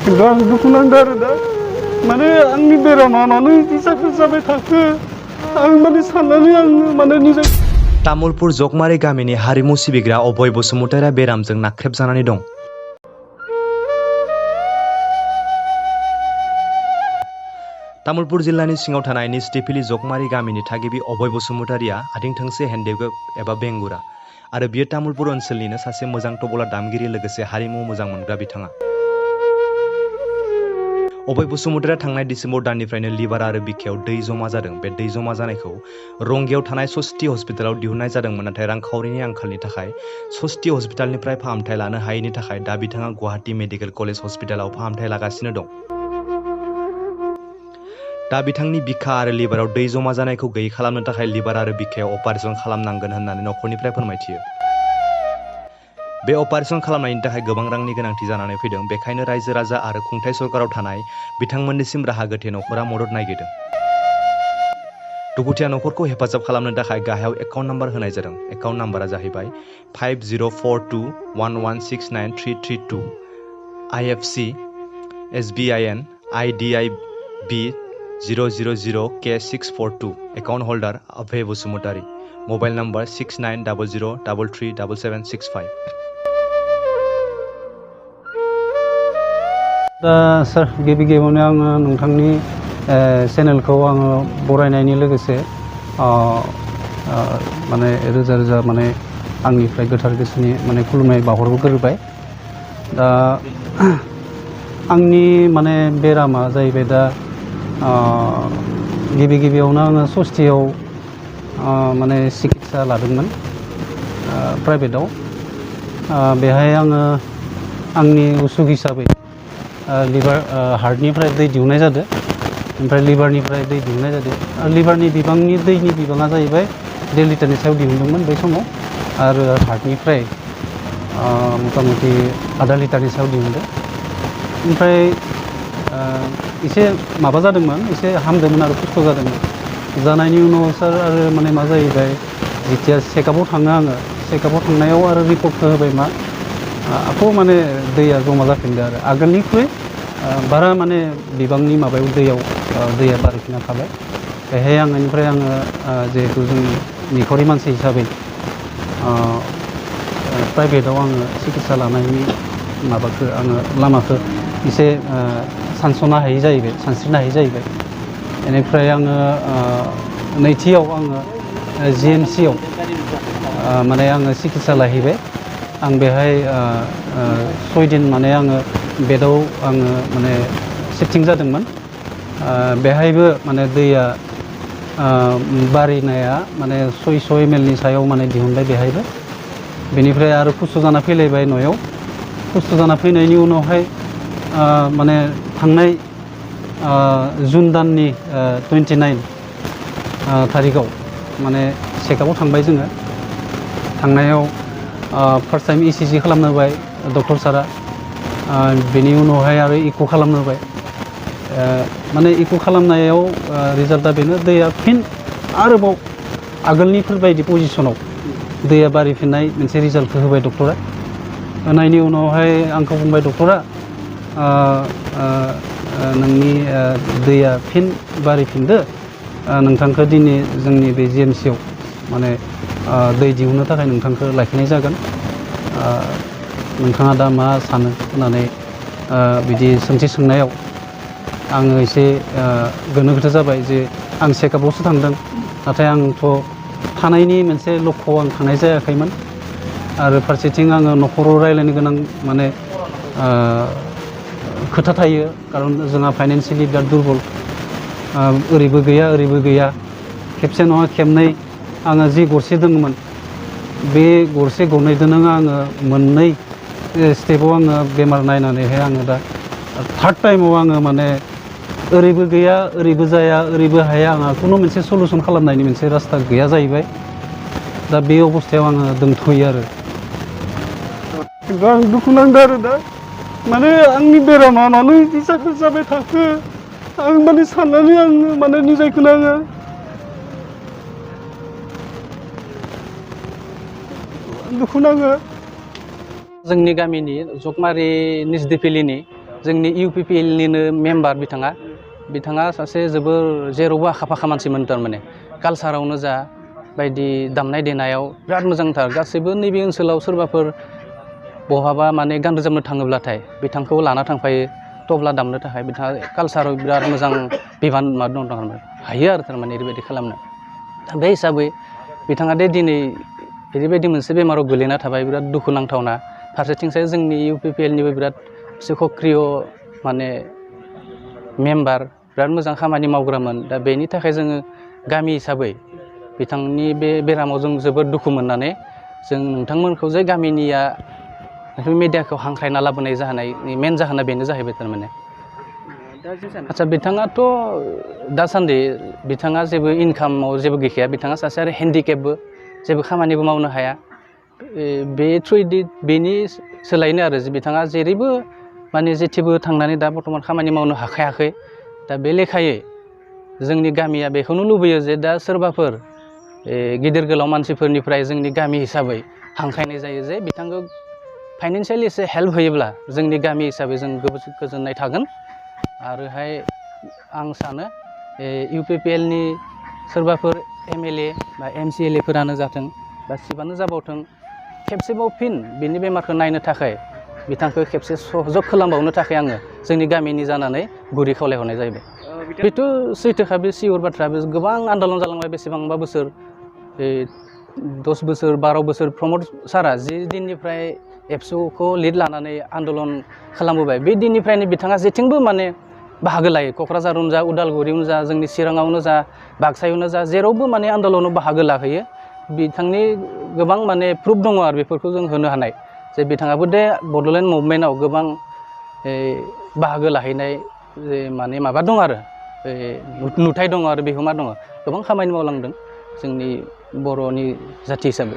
खिन्थु आं दुखु नांदों आरो दा माने आंनि बेरामा मानो बिदि जाबाय थाखो आं माने साननानै आं माने निजे तामुलपुर जगमारी गामिनि हारिमु सिबिग्रा अभय बसुमतारिया बेरामजों नाख्रेबजानानै दं। तामुलपुर जिल्लानि सिङाव थानाय निजदिफिलि जगमारी गामिनि थागिबि अभय बसुमतारिया आथिं थोंसे हेन्डेगेप एबा बेंगुरा आरो बियो तामुलपुर ओनसोलनिनो सासे मोजां तबला दामगिरि लोगोसे हारिमु मोजां मोनग्रा बिथाङा। अभय बसुमतारिया थांनाय डिसेम्बर दाननिफ्रायनो लिभार आरो बिखायाव दै जमा जादों। बे दै जमा जानायखौ रंगियाव थानाय सस्ति हस्पिटालाव दिहुननाय जादोंमोन, नाथाय रांखावरिनि आंखालनि थाखाय सस्ति हस्पिटालनिफ्राय फाहामथाय लानो हायैनि थाखाय दा बिथाङा गुवाहाटी मेडिकेल कलेज हस्पिटालाव फाहामथाय लागासिनो दं। दा बिथांनि बिखा आरो लिभाराव दै जमा जानायखौ गैयै खालामनो थाखाय लिभार आरो बिखायाव अपारेसन खालामनांगोन होननानै नखरनिफ्राय फोरमायथियो। बे अपारेसन खालामनायनि थाखाय गोबां रांनि गोनांथि जानानै फैदों। बेखायनो रायजो राजा आरो खुंथाय सरकाराव थानाय बिथांमोननिसिम राहा गोथे नखरा मदद नागिरदों। दुखुथिया नखरखौ हेफाजाब खालामनो थाखाय गाहायाव एकाउन्ट नाम्बार होनाय जादों। एकाउन्ट नाम्बारा जाहैबाय 504211693332 IFC SBIN IDIB 000K642 account holder Abhay Basumatary mobile number 6900337765। दा सार गिबियावनो आङो नोंथांनि चेनेलखौ आङो बरायनायनि लोगोसे माने रोजा रोजा माने आंनिफ्राय गोथार गोसोनि माने खुलुमनाय बावहरग्रोबाय। दा आंनि माने बेरामा जाहैबाय दा गिबियावनो आङो सस्तियाव माने सिकित्सा लादोंमोन प्राइभेटाव। बेहाय आङो आंनि उसुग हिसाबै लिभार हार्टनिफ्राय दै दिहुननाय जादों, ओमफ्राय लिभारनिफ्राय दै दिहुननाय जादों। लिभारनि दैनि बिबाङा जाहैबाय 1.5 लिटारनि सायाव दिहुनदोंमोन बै समाव, आरो हार्टनिफ्राय मथा मथि 0.5 लिटारनि सायाव दिहुनदों। ओमफ्राय एसे माबा जादोंमोन, एसे हामदोंमोन आरो खस्थ' जादोंमोन। जानायनि उनाव सार आरो माने मा जाहैबाय, जेथिया चेकआपआव थाङो आङो, चेकआपआव थांनायाव आरो रिपर्टखौ होबाय मा आखौ माने दैया जमा जाफिनदों आरो आगोलनिख्रुइ बारा माने बिबांनि माबायाव दैया बारायफिनना थाबाय। बेहाय आंनिफ्राय आङो जिहेतु जोंनि निखावरि मानसि हिसाबै प्राइभेटाव आङो सिकित्सा लानायनि माबाखौ आङो लामाखौ एसे सानस्रिनो हायै जाहैबाय। बेनिफ्राय आङो नैथियाव आङो GMC आव माने आङो सिकित्सा लाहैबाय। आं बेहाय 6 दिन माने आङो बेदाव आङो माने शिफ्टिं जादोंमोन। बेहायबो माने दैया बारिनाया माने 600 ml नि सायाव माने दिहुनबाय बेहायबो। बेनिफ्राय आरो खस्थ' जाना फैलायबाय न'आव। खस्थ' जाना फैनायनि उनावहाय माने थांनाय जुन दाननि 29 थारिखआव माने चेकआपआव थांबाय जोङो। थांनायाव फार्स्ट टाइम ECG खालामनो होबाय डक्टर सारा। बेनि उनावहाय आरो इक' खालामनो होबाय। माने इक' खालामनायाव रिजाल्टआ बेनो, दैया फिन आरोबाव आगोलनिफोरबायदि पजिसनाव दैया बारिफिननाय मोनसे रिजाल्टखौ होबाय डक्टरा। होनायनि उनावहाय आंखौ बुंबाय डक्टरा, नोंनि दैया फिन बारिफिनदो, नोंथांखौ दिनै जोंनि बे GMC आव माने दै दिहुननो थाखाय नोंथांखौ लाखिनाय जागोन। नोंथाङा दा मा सानो होननानै बिदि सोंथि सोंनायाव आङो एसे गोनो गोथो जाबाय जे आं चेकआपआवसो थांदों, नाथाय आंथ' थानायनि मोनसे लक्ष्यआव आं थांनाय जायाखैमोन। आरो फारसेथिं आङो न'खराव रायज्लायनो गोनां माने खोथा थायो, खारन जोंहा फाइनान्सियेलि बिराद दुरबल। ओरैबो गैया। खेबसे नङा खेबनै आङो जि गरसे दङमोन, बे गरसे गरनैदोनो आङो मोननै स्टेपाव आङो बेमार नायनानैहाय आङो दा थार्ड टाइमाव आङो माने ओरैबो गैया, ओरैबो जाया, ओरैबो हाया, आंहा खुनु मोनसे सलुसन खालामनायनि मोनसे रास्ता गैया जाहैबाय। दा बे अबस्थायाव आङो दंथ'यो आरो। आं दुखु नांदों आरो दा माने आंनि बेरामा मानो बिदि जाबाय थाखो आं माने साननानै आं माने निजायखौनो आङो दुखु नाङो। जोंनि गामिनि जगमारी निजदिफिलिनि जोंनि UPPLनिनो मेम्बार बिथाङा सासे जोबोर जेरावबो आखा-फाखा मानसिमोन थारमाने कालसारावनो जा बायदि दामनाय देनायाव बिराद मोजांथार गासैबो नैबे ओनसोलाव सोरबाफोर बहाबा माने गान रोजाबनो थाङोब्लाथाय बिथांखौ लाना थांफायो तबला दामनो थाखाय बिथाङा कालसाराव बिराद मोजां बिबान मा दं थारमाने हायो आरो थारमाने ओरैबायदि खालामनो दा बे हिसाबै बिथाङा दे दिनै ओरैबायदि मोनसे बेमाराव गोलैना थाबाय बिराद दुखु नांथावना फारसेथिंसाय जोंनि UPPLनिबो बिराद सक्रिय माने मेम्बार बिराद मोजां खामानि मावग्रामोन दा बेनि थाखाय जोङो गामि हिसाबै बिथांनि बे बेरामाव जों जोबोद दुखु मोननानै जों नोंथांमोनखौ जे गामिनिया मिडियाखौ हांख्रायना लाबोनाय जाहोनायनि मेन जाहोना बेनो जाहैबाय थारमाने आच्चा बिथाङाथ' दासान्दि बिथाङा जेबो इनकामाव जेबो गैखाया बिथाङा सासे आरो हेन्डिकेपबो जेबो खामानिबो मावनो हाया बे थ्रुयैदि बेनि सोलायनो आरो बिथाङा जेरैबो माने जेथिबो थांनानै दा बर्थमान खामानि मावनो हाखायाखै दा बे लेखायै जोंनि गामिया बेखौनो लुबैयो जे दा सोरबाफोर गिदिर गोलाव मानसिफोरनिफ्राय जोंनि गामि हिसाबै हांख्रायनाय जायो जे बिथांखौ फाइनान्सियेलि एसे हेल्प होयोब्ला जोंनि गामि हिसाबै जों गोजोननाय थागोन आरोहाय आं सानो UPPLनि सोरबाफोर MLA बा MCLA फोरानो जाथों बा सिबानो जाबावथों खेबसेबाव फिन बेनि बेमारखौ नायनो थाखाय बिथांखौ खेबसे सहजग खालामबावनो थाखाय आङो जोंनि गामिनि जानानै गुरै खावलायहरनाय जाहैबाय बेथ' सैथोखा बे सियर बाथ्रा बे गोबां आन्दलन जालांबाय बेसेबांबा बोसोर 10 बोसोर 12 बोसोर प्रमद सारा जि दिननिफ्राय एबसुखौ लिड लानानै आन्दलन खालामबोबाय बे दिननिफ्रायनो बिथाङा जेथिंबो माने बाहागो लायो क'क्राझारावनो जा उदालगुरियावनो जा जोंनि चिराङावनो जा बाक्सायावनो जा जेरावबो माने आन्दलनाव बाहागो लाहैयो बिथांनि गोबां माने प्रुफ दङ आरो बेफोरखौ जों होनो हानाय जे बिथाङाबो दे बड'लेण्ड मुभमेन्टआव गोबां बाहागो लाहैनाय माने माबा दं आरो नुथाय दङ आरो बिहोमा दङ गोबां खामानि मावलांदों जोंनि बर'नि जाथि हिसाबै